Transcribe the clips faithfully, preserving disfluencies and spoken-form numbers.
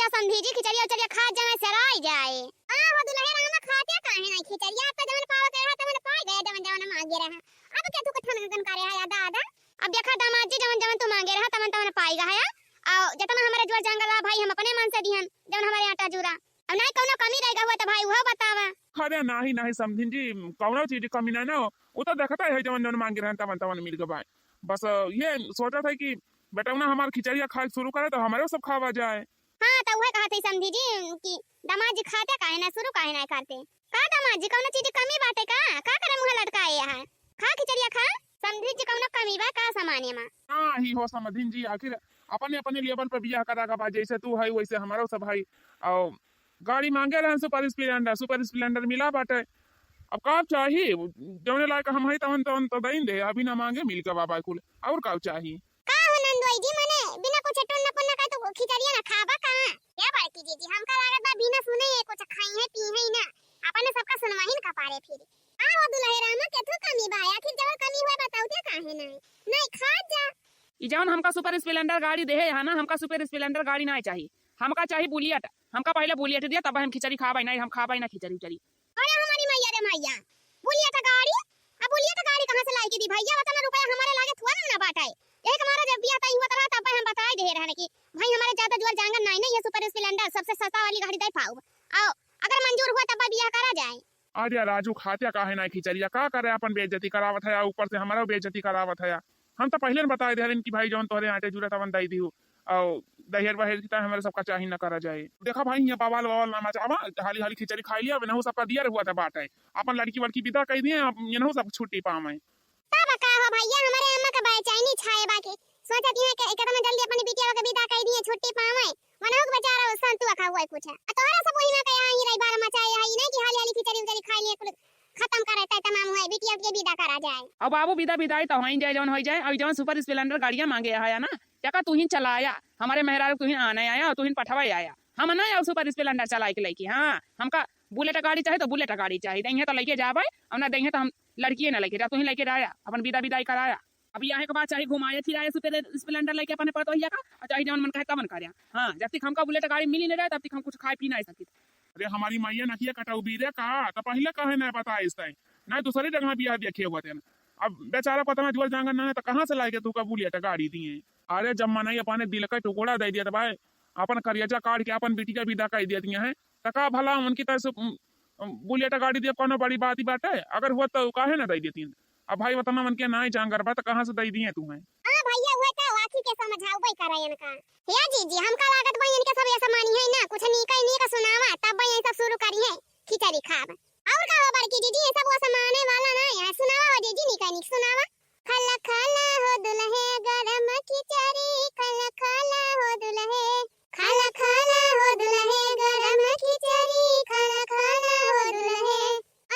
समधी जी, खिचड़िया उचड़िया खात जाए, सेराई जाए। हाँ हो दुलहे रामा, खाते काहे नाहीं खिचड़िया? अब तो जवन पावे के रहा, तवन पाई गए, जवन जवन मांगे रहा। अब के तू कथन गन करे है, दादा? अब देखा दामाद जी, जवन जवन तू मांगे रहा, तवन तवन पाई गया है। और जितना हमारे जुआर जांगर रहा भाई, हम अपने मन से दिहन, जवन हमारे आटा जूरा। अब नाहीं कौनो कमी रह गवा तो भाई, उहो बतावा। अरे नाहीं, नाहीं समधिन जी, कौनो चीज कमी नाहीं ना। वो तो देखता है, जवन जवन मांगे रहन, तवन तवन मिल गवा। बस ये सोचत है कि बेटौना हमार खिचड़िया खाए शुरू करे, तो हमरो सब खावा जाए। हाँ, तो उहे कहत है समधी जी कि दामाद जी खाते काहे ना, शुरू काहे ना करते? का दामाद जी, कौनो चीज कमी बाटे का? का करे मुँह लटकाए यहाँ? खा खिचड़िया खा। समधी जी, कौनो कमी बा का सामाने मा? हाँ, ही हो समधिन जी, आखिर अपने अपने लेवल पर बियाह करा का बा, जैसे तू है वैसे हमारो सब है। और गाड़ी मांगे रहन सुपर स्प्लेंडर, सुपर स्प्लेंडर मिला बाटे। अब का चाही? जौने लायक हम है तवन तवन तो दइन दे, अभी ना मांगे मिल के बाबा कुल। और का चाही? का हो नंदोई जी, मने बिना कुछ टुन्ना पुन्ना का तू खिचड़िया ना खाबा का? क्या बड़की जीजी, हमका लागत बा बिना सुने ये कुछ खाई है, पी है ना, अपने सबका सुनवाही न कपारे फिर। का हो दुलहे रामा, केथू कमी बा? आखिर जवन कमी हुआ बताऊ ते काहे नहीं? नहीं खा जा। ई जवन हमका सुपर स्प्लेंडर गाड़ी देहे है ना, हमका सुपर स्प्लेंडर गाड़ी नहीं चाही, हमका चाही बुलेट। हमका पहले बुलेट दिया, तब हम खिचड़ी खाबे, नहीं हम खाबे ना खिचड़ी उचड़ी। अरे हमारी मैया रे मैया, बुलेट गाड़ी? अब बुलेट गाड़ी कहाँ से लाई के दी भैया? उतना रुपया हमारे लागे थुआ ना बाटा है। यही हमारा जब बियाह तय हुआ रहा, तब हम बताए दे रहे कि भाई हमारे ज्यादा जुआर जांगर नहीं, नहीं ये सुपर स्प्लेंडर सबसे सस्ता वाली गाड़ी दे पाऊ। आओ, अगर मंजूर हुआ तब बियाह करा जाए। अरे राजू, खात्या काहे ना खिचड़िया, का करे अपन बेइज्जती करावत है, ऊपर से हमारा बेइज्जती करावत है। हम तो पहले न बताए दे रहे कि भाई जौन तोहरे आटे जुरा तवन दई दिहु। और दहेर वहेर की तो हमारे सबका चाही न करा जाए। देखा भाई, यहाँ बवाल ववाल ना मचावा, हाली हाली खिचड़ी खाई लिया, अब इनहू सबका दिया रहुआ था बाटे। अपन लड़की वड़की विदा कर दिए, अब इनहू सब छुट्टी पावे। तब का हो भैया, हमारे अम्मा का बेचैनी छाए बाकी। सोचत हैं कि एकदम जल्दी अपनी बिटिया के विदा कर दिए, छुट्टी पावे। मनहु के बेचारा संतुआ का हुआ कुछ। आ तोहरा सब वही में कहे आई रही बार मचाए आई नहीं कि हाली हाली खिचड़ी उचड़ी खाई लिए, कुल खत्म करे तय तमाम हुए, बिटिया के विदा करा जाए। अब बाबू विदा विदाई तो होई जाए, जौन होई जाए। अब जौन सुपर स्प्लेंडर गाड़िया मांगे आया ना, क्या का तुहिन चलाया, हमारे मेहरारू तुहिन आने आया और तुहिन पठवाए आया। हम ना आओ सुपर स्प्लेंडर चलाए के लेके, हाँ, हमका बुलेट गाड़ी चाहे तो बुलेट गाड़ी चाहे, देंगे तो लेके जाबे, और ना देंगे तो हम लड़किए ना लेके जा, तुहिन लेके जाया, अपन विदा विदाई कराया। अब यहाँ के बाद चाहे घुमाए फिराए सुपर स्प्लेंडर लेके अपने पतोहिया का, और चाहे जौन मन कहे तवन करे। हाँ, जब तक हमका बुलेट गाड़ी मिली नहीं रहे, तब तक हम कुछ खाए पी नहीं सकित। अरे हमारी मैया नकिया कटौबी रे का, तो पहले कहे ना बताइस तय, ना दूसरी जगह बियाह देखे हुआ थे। अब बेचारा को इतना जुआर जांगर ना है, तो कहाँ से लाएके तू का बुलेट गाड़ी दिए? अरे जब मनई अपने दिल का टुकड़ा दे दिया था भाई, अपन करेजा काट के अपन बिटिया विदा कर दिया दिए हैं, तो का भला उनकी तरह से, उम, उम, बुलेट गाड़ी दिए कोनो बड़ी बात ही बाटे? अगर हुआ तो काहे ना दे देती? अब भाई उतना मन के नाई जांगर बा, तो कहाँ से दे दिए तू हैं? हाँ भैया, हुआ तो आखी के समझाऊ भाई करा इनका। हे जीजी, हमका लागत भाई इनके सब ऐसा मानी है ना, कुछ नीका ही नीका सुनावा, तब भाई ये सब शुरू करी है खिचड़ी खाब। और का हो बड़की जीजी, ये सब वो समाने वाला ना है, सुनावा हो जीजी, नीका नीक सुनावा। खला खला हो दुलहे गरम खिचड़ी, खला खला हो दुलहे, खला खला हो दुलहे गरम खिचड़ी, खला खला हो दुलहे।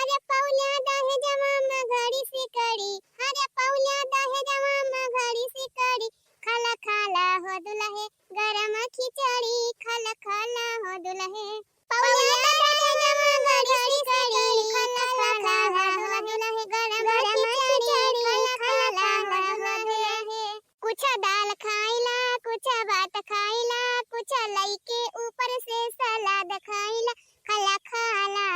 अरे पौल्या दहेजवा में घड़ी से कड़ी, अरे पौल्या दहेजवा में घड़ी से कड़ी, खला खला हो दुलहे गरम खिचड़ी, खला खला हो दुलहे। पौल्या दहेजवा में घड़ी से कड़ी, खला खला हो दुलहे गरम खिचड़ी, खला खला हो दुलहे। कुछ दाल खाइला, कुछ भात खाइला, कुछ लइके ऊपर से सलाद खाइला, खला खला।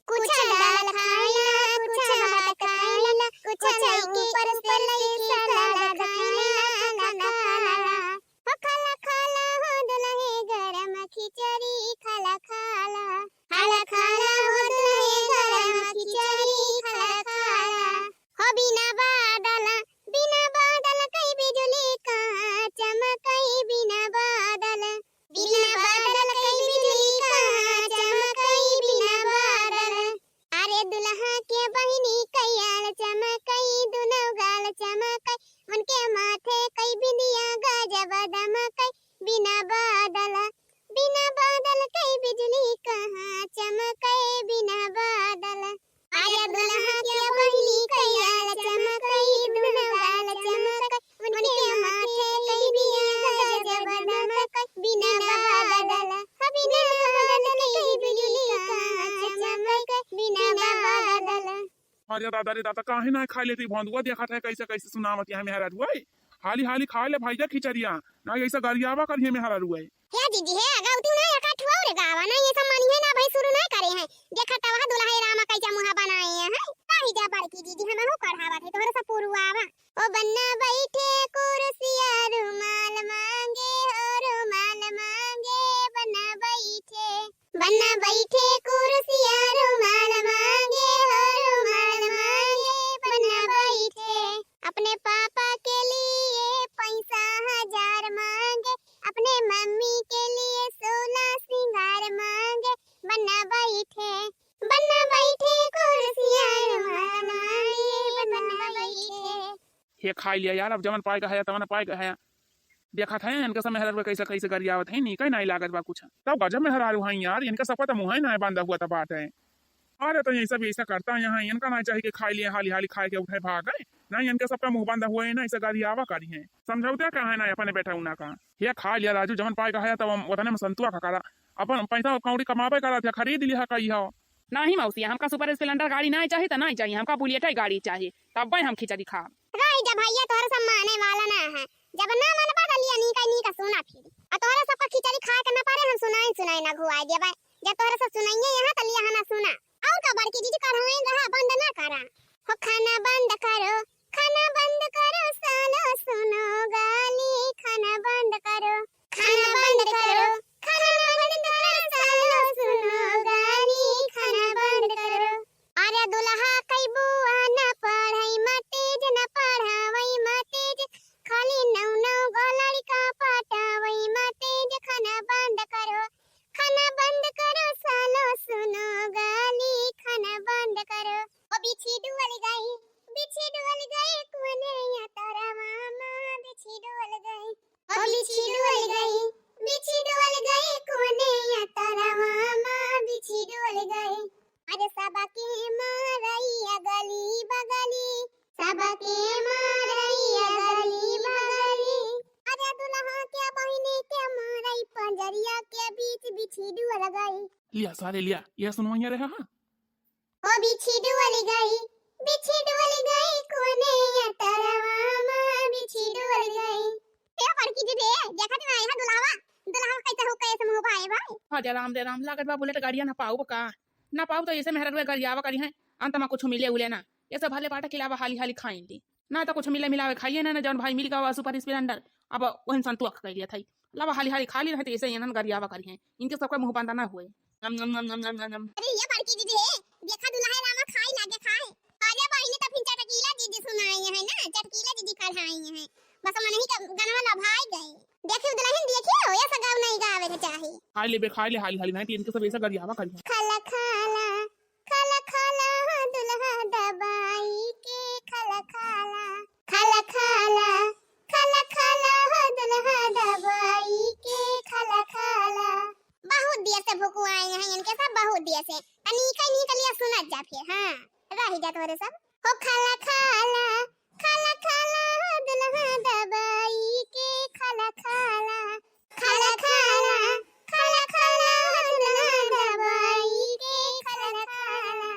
कुछ दाल खाइला, कुछ भात खाइला, कुछ लइके ऊपर से सलाद खाइला, खला खला। हो खला खला हो दुलहे गरम खिचड़ी, खला खला। खला खला हो दुलहे गरम खिचड़ी, खला खला। हो बिना बादल, बिना बादल कई बिजुली कहाँ चमकई बिना बादल, बिना बादल कई बिजुली कहाँ चमकई बिना बादल। अरे दुलहा के बहिनी कई आल चमकई, दुनो गाल चमकई, उनके माथे कई बिंदिया गजब दमकई, बिना बादल, बिना बादल कई बिजुली कहाँ चमकई बिना बादल। अरे दुलहा के बहिनी कई आल चमकई, दुनो गाल चमकई, उनके माथे कई बिंदिया गजब दमकई, बिना बादल, बिना बादल कई बिजुली कहाँ चमकई बिना बादल। अरे दादा रे दादा, काहे ना खा लेती भोंदुआ, देखत है कैसे कैसे सुनावत यहाँ मेहरारुआ। हाली हाली खा ले भाई जा खिचड़िया, ना ऐसा गरियावा करिए मेहरारुआ। हे जीजी, हे अगौती ना, एका ठुआ रे गावा ना, ये सब मानिहे ना, अबहीं शुरू ना करे हैं। देखा त वह दुल्हा रामा कैसा मुँह बनाए हैं। कही जा बड़की जीजी, हमहू कढ़ावत है, तोहरे सब पुरुआवा। ओ बन्ना बैठे कुर्सिया रुमाल मांगे, ओ रुमाल मांगे, बन्ना बैठे। बन्ना बैठे कुर्सिया रुमाल मांगे, ओ रुमाल मांगे, बन्ना बैठे। अपने पापा के लिए पैसा हजार मांगे, अपने मम्मी के लिए सोना श्रृंगार मांगे, बन्ना बैठे, बन्ना बैठे कुर्सिया रुमाल मांगे, बन्ना बैठे। हे खाई लिया यार, अब जवन पाए का है, तवन पाए का है। देखत है इनके सब मेहरारू कैसे, कैसे गरियावत है, नीके नाई लागत बा कुछ। तब गजब मेहरारू हैं यार, इनके सबका तो मुँह ही नाई बंदा हुआ था बात है। अरे तो ये सब ऐसा करता है यहाँ, इनका ना चाहिए कि खाई लिए हाली हाली खाए के उठे भाग गए। नहीं, इनके सबका मुँह बंदा हुआ है ना, ऐसा गरियावा करी है। समझौता का है ना अपने बेटा उना का। हे खाई लिया राजू, जवन पाए का है तब हम ओतने में संतुआ का करा। अपन पैसा कौड़ी कमाबे करा थे, खरीद लिया कही हो। नहीं मौसी, हमका सुपर स्प्लेंडर गाड़ी नहीं चाहिए तो नहीं चाहिए, हमका बुलेट ही गाड़ी चाहिए, तब हम खिचड़ी खाब। रही जा भैया, तोहरे सब माने वाला ना है। जब ना मनबा त लिया नीका नीका सुना फिर। आ तोहरे सबका खिचड़ी खाए के ना पारे हम सुनाई सुनाई ना घुआई देबे। जब तोहरे सब सुनाइए यहाँ त लिया है ना सुना। और का बड़की जीजी कढ़ाई रहा बंद ना करा। हो खाना बंद करो, खाना बंद करो सालो सुनो गाली, खाना बंद करो, खाना बंद करो, खाना बंद करो सालो सुनो गाली, खाना बंद करो। अरे दुल्हा कई बुआ न पढ़ई मा तेज, न पढ़ावई मा तेज, खाली नौ नौ गो लड़का पटावई मा तेज, खाना बंद करो, खाना बंद करो सालो सुनो गाली, खाना बंद करो। ओ बिच्छी डुअल गई, बिच्छी डुअल गई, कोने या तारा मामा, बिच्छी डुअल गई। ओ बिच्छी डुअल गई, बिच्छी डुअल गई, कोने या तारा मामा, बिच्छी डुअल गई। अरे सबके मारई अगली बगली, सबके मारई अगली बगली। अरे दुल्हा के बहिनी के मारई पंजरिया के बीच बिच्छी डुअल गई। लिया सारे लिया, ये सुनवाइया रहे हाँ। ओ बिच्छी डुअल गई, बिच्छी डुअल गई, कोने या तरवा मा बिच्छी डुअल गई। ए बड़की दीदी, देखत ना यहाँ दुल्हवा, दुल्हवा कैसे हो, कैसे मुँह भाई भाई। हाँ, जय राम, जय राम। लागत बा बुलेट गाड़िया ना पाउब का? ना पाउब तो ऐसे मेहररुए गरियावा करी हैं, अंत मा कुछ मिले उले ना। ये सब भले बाटा खिलावा हाली हाली खाइन दी। ना तो कुछ मिले मिलावे खाइए ना, ना जौन भाई मिल गवा सुपर स्प्लेंडर, अब वहन संतोष कर लिया था। लावा हाली हाली खा ली रहे तो ऐसे इन्हन गरियावा करी हैं। इनके सबका मुँह बंदा ना हुए। नम, नम, नम। अरे ये बड़की दीदी है, देखा दुल्हा रामा खाई लागे खाए। अरे बहिनी तो फिर चटकीला दीदी सुनाई है ना, चटकीला दीदी कढ़ाई है। बस मन ही का गनवा लभाई गए। देखियो दुल्हन देखियो, ये सगाव नहीं गावे के चाही। खाई ले बे, खाई ले हाली हाली, नहीं तो इनके सब ऐसा गरियावा करी हैं। खाला खाला, खाला खाला हो दुल्हा दबाई के, खाला खाला। खाला खाला, खाला खाला हो दुल्हा दबाई के, खाला खाला। बहुत देर से भुकुआए हैं इनके सब, बहुत देर से। तनी कहीं निकलिया सुनत जा फिर, हाँ, रही जा तोरे सब। हो खाला खाला, खाला खाला हो दुल्हा दबाई के, खाला खाला। खाला खाला, खाला खाला हो दुल्हा दबाई के, खाला खाला।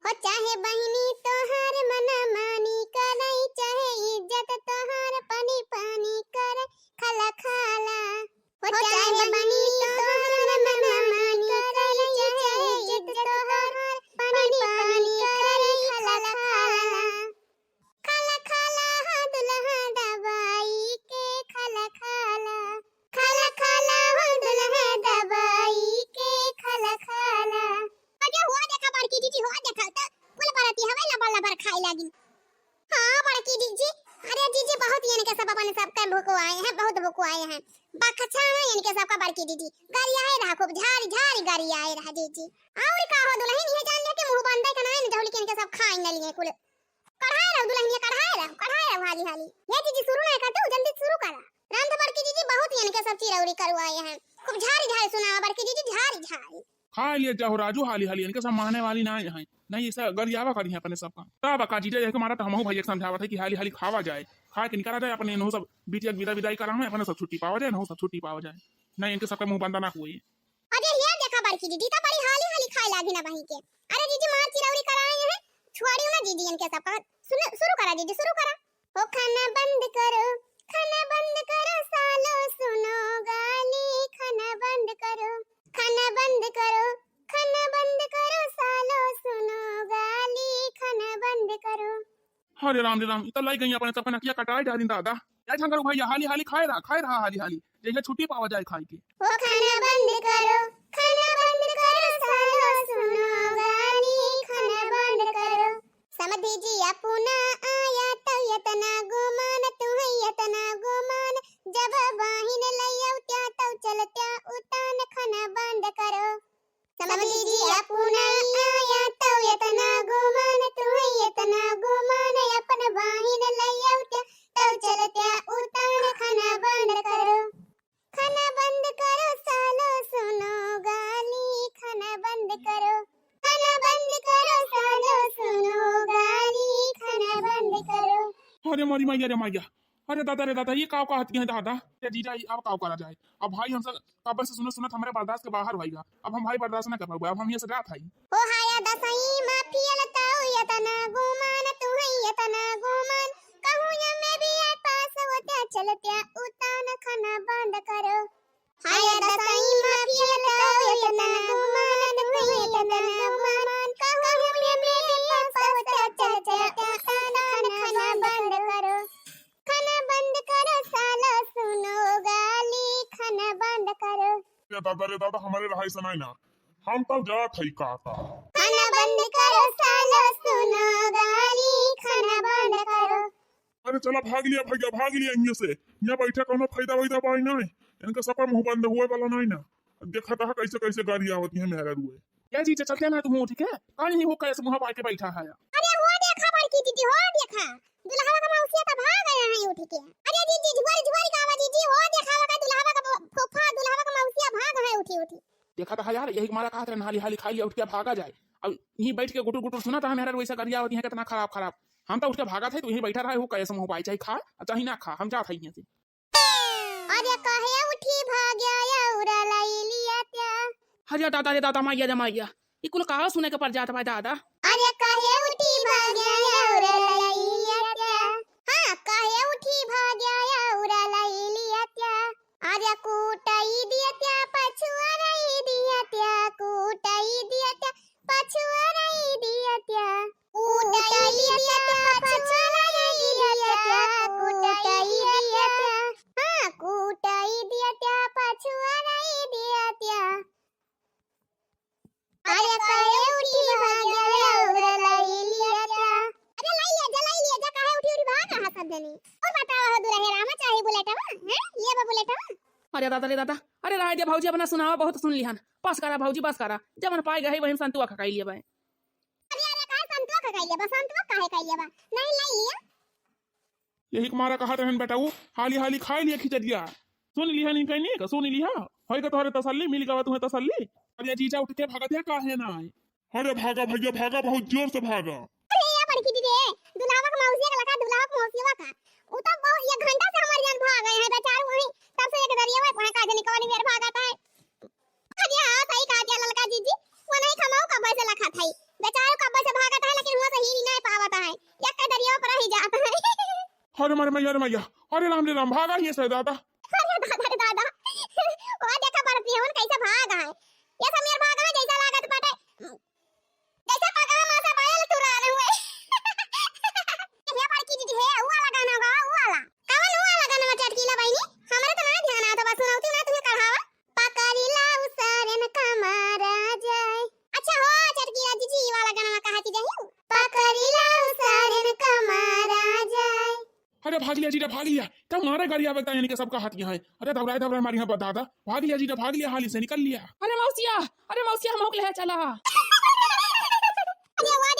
हो चाहे बहिनी तोहार मनमानी करई, चाहे इज्जत तोहार पानी पानी करई, खाला खाला। हो चाहे बहिनी तोहार मनमानी करई, चाहे इज्जत तोहार पानी पानी करई, खाला खाला। खाला खाला हो दुल्हा दबाई के, खाला खाला। खाला खाला हो दुल्हा दबाई के, खाला खाला। अरे हुआ देखा बड़की दीदी, हुआ देखा तो कुल बराती हवे लबर लबर खाए लागिन। हाँ बड़की दीदी, अरे दीदी बहुत इनके सब अपने सब के भुकुआए हैं, बहुत भुकुआए हैं। बकच्छा है इनके सबका बड़की दीदी, गरियाए रहा खूब, झारी झारी गरियाए रहा दीदी। और का हो दुल्हन, ये जान ले के मुँह बंदे का ना, जहुली के इनके सब खाए न लिए कुल। कढ़ाए रहो दुल्हनिया, कढ़ाए रहो, कढ़ाए रहो हाली हाली। हे जीजी, शुरू नहीं करते हो, जल्दी शुरू करा। रंध बड़की जीजी बहुत ही इनके सब चिरौरी करवाए हैं। खूब झारी झारी सुनावा बड़की जीजी, झारी झारी। खा लिए जाओ राजू हाली हाली, इनके सब माने वाली ना है। नहीं, ऐसा गरियावा करी है अपने सबका। तब का जीजा, यही के मारा तो हमहू भैया के समझावत है कि हाली हाली खावा जाए, खा के निकाला जाए, अपने इनहू सब बिटिया के विदा विदाई करावे, अपने सब छुट्टी पावा जाए, इनहू सब छुट्टी पावा जाए। नहीं, इनके सबका मुँह बंदा ना हुए। अरे ये देखा बड़की दीदी तो बड़ी हाली हाली खाए लागी ना बही के। अरे दीदी मार चिरौरी कराए हैं, छोड़ियो ना दीदी इनके सब का। सुन, शुरू करा दीदी, शुरू करा। ओ खाना बंद करो, खाना बंद करो सालो सुनो गाली, खाना करो, खाना बंद करो सालो, सुनो गाली, खाना बंद करो। अरे राम रे राम, ई तो लाई गई अपने सब नकिया कटाए डालिन दादा। या झंगरू भैया, हाली हाली खाए रहा, खाए रहा हाली हाली, जैसे छुट्टी पावा जाए खाए के। ओ खाना बंद करो, खाना बंद करो सालो, सुनो गाली, खाना बंद करो। समधी जी अपना आया तौ यतना गुमान, तुहै यतना गुमान, जब बाहिन लैयौ त्या तौ चलत्या उतान, खाना बंद करो। समधी जी अपना आया तौ यतना गुमान, तुहै यतना गुमान, अपन बाहिन लैयौ त्या तौ चलत्या उतान, खाना बंद करो। खाना बंद करो सालो, सुनो गाली, खाना बंद करो। खाना बंद करो सालो, सुनो गाली, खाना बंद करो। अरे मोरी मैया रे मैया, अरे दादा रे दादा, ये काव कहत हैं दादा? ये जीजा, ये अब काव करा जाए? अब भाई हमसे कब्बे से सुनत सुनत हमरे बर्दाश्त के बाहर होइगा। अब हम भाई बर्दाश्त ना कर पाउबे, अब हम यहाँ से जात हई। ओ हाया दसई मा पियल तौ यतना गुमान, तुहै यतना गुमान, कहूँ या में भी आए पास होत्या चलत्या उतान, खाना बंद करो। हाया दसई मा पियल तौ यतना गुमान, तुहै यतना गुमान, कहूँ या में भी आए पास होत्या चलत्या उतान, खाना बंद करो। खाना बंद करो सालो, सुनो गाली, खाना बंद करो। रे दादा रे दादा, हमरे रहाई से नाई ना, हम तौ जात हई काका। खाना बंद करो सालो, सुनो गाली, खाना बंद करो। अरे चला भाग लिया भैया, भाग लिया यहाँ से। यहाँ बैठा कौनो फायदा वायदा बाई नाई, इनका सपा मुँह बंद हुए वाला नाई ना। देखा था कैसे कैसे गाड़ी आवत है मेहरारुए। या जीजा चलत्या ना तू उठ के, काहे नहीं हो कैसे मुँह पाए के बैठा है? अरे हो देखा बड़की दीदी, हो देखा, दुल्हवा का मौसिया तो भाग गया है उठ के। अरे जीजी, झुआरी झुआरी गावा जीजी, हो देखा का दुल्हवा का फूफा, दुल्हवा का मौसिया भाग है उठी उठी। देखा था यार, यही मारा कहत रहन हाली हाली खाई लिया उठ के भागा जाए। अब यहीं बैठ के गुटुर गुटुर सुना था मेहरारू वैसा गरियावत हैं कितना खराब खराब। हम तो उठ के भागत है, तू यहीं बैठा रहा हो, कैसे मुँह पाए, चाहे खा चाहे ना खा, हम जात है यहाँ से। अरे काहे उठी भाग्या या उरा लाई लिया त्या? अरे दादा रे दादा, मैया रे मैया, ई कुल कहाँ सुने के पड़ जात बा दादा? अरे काहे उठी भाग्या या उरा लाई लिया त्या? हाँ, काहे उठी भाग्या या उरा लाई लिया त्या? अरे कूटाई दिया त्या, पछुआ रही दिया त्या, कूटाई दिया त्या, पछुआ रही दिया त्या। कूटाई दिया त्या, पछुआ रही दिया त्या, कूटाई दिया त्या। हाँ, कूटाई दिया त्या, पछुआ रही दिया त्या। अरे काहे उठी भाग्या या उरा लाई लिया त्या? अरे लाई लिया जा, लाई लिया जा, काहे उठी उठी भागा हा सब जनी? और बतावा हो दुल्हे रामा चाहे बुलेटवा, हैं? ये बा बुलेटवा। अरे दादा रे दादा, अरे रहा दे भौजी, अपना सुनावा, बहुत सुन लिहन। बस करा भौजी, बस करा, जवन पाए गए वही में संतुआ खकाई लिया बा। अरे अरे काहे संतुआ खकाई लिया बा? संतुआ काहे खाई लिया बा? नहीं लाई लिया। यही के मारा कहत रहन बेटाऊ, हाली हाली खाई लिया खिचड़िया। सुन लिहा नहीं कहनी का, सुन लिहा। होई का तोहरे तसल्ली, मिल गवा तुम्हें तसल्ली। अरे जीजा उठ के भागत है काहे ना आए? अरे भागा भैया भागा, बहुत जोर से भागा। अरे या बड़की दीदी, दुल्हावा का मौसिया का लगा, दुल्हावा का मौसिया का। उ तो बहुत एक घंटा से हमारे जान भाग गए हैं बेचारू, वहीं तब से एक दरिया में वहाँ का जनी कवानी मेर भागत है। अरे हाँ, सही कहा दिया ललका जीजी, वो नहीं खमाऊ कब्बे से लखत है। बेचारू कब्बे से भागत है, लेकिन हुआ से हीरी नहीं पावत है। एक के दरिया पर ही जात है। अरे मारे मैया रे मैया, अरे राम रे राम, भागा ही से दादा। अरे दादा रे दादा, वो देखा बड़पियन कैसे भाग है। ये समीर भाग है जैसा लागत बाटे, जैसे पगहा माँ से पायल तुरा रहे हुए। ये बड़की दीदी है, वो वाला गाना गा, वो वाला। कवन वो वाला गाना चटकीला बहिनी? हमरे तो ना ध्यान आवत बा, सुनौती ना तुम्हें कढ़ावा। पकड़ी ला उसारन कमारा जाए। अच्छा हो, चटकीला जीजी वाला गाना कहा थी जाहियो। पकड़ी ला उसारन कमारा जाए। अरे भाग लिया जीजा, भाग लिया। का मारे गाड़ी आवे ता यानी कि सबका हाथ यहाँ है। अरे दौड़ाए दौड़ाए मारी यहाँ पर दादा। भाग लिया जीजा, भाग लिया, हाली से निकल लिया। अरे मौसिया, अरे मौसिया, हमहू के ले चला। अरे वाह